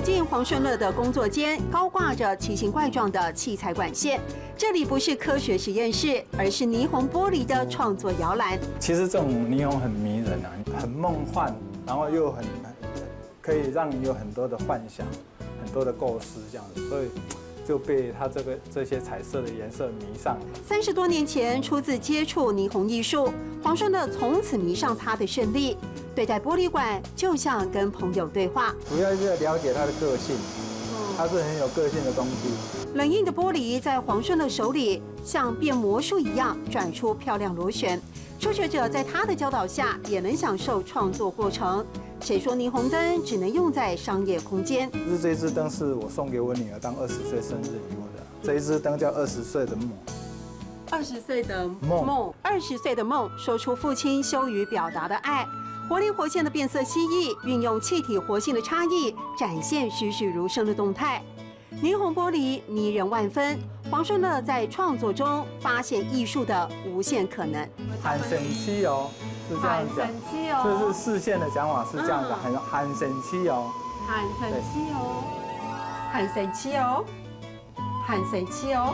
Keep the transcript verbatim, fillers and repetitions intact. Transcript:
进黄顺乐的工作间，高挂着奇形怪状的器材管线。这里不是科学实验室，而是霓虹玻璃的创作摇篮。其实这种霓虹很迷人啊，很梦幻，然后又很可以让你有很多的幻想，很多的构思这样子，所以就被它这个这些彩色的颜色迷上了。三十多年前，初次接触霓虹艺术，黄顺乐从此迷上它的绚丽。对待玻璃管，就像跟朋友对话。主要是要了解它的个性，它是很有个性的东西。冷硬的玻璃在黄顺乐手里，像变魔术一样转出漂亮螺旋。初学者在他的教导下，也能享受创作过程。谁说霓虹灯只能用在商业空间？就是这支灯是我送给我女儿当二十岁生日礼物的。这一支灯叫二十岁的梦。二十岁的梦，二十岁的梦，说出父亲羞于表达的爱。活灵活现的变色蜥蜴，运用气体活性的差异，展现栩栩如生的动态。霓虹玻璃迷人万分，黄顺乐在创作中发现艺术的无限可能。很神奇哦，是这样讲。奇哦这是视线的讲法是这样的，很很神奇哦。很神奇哦，很神奇哦，很神奇哦。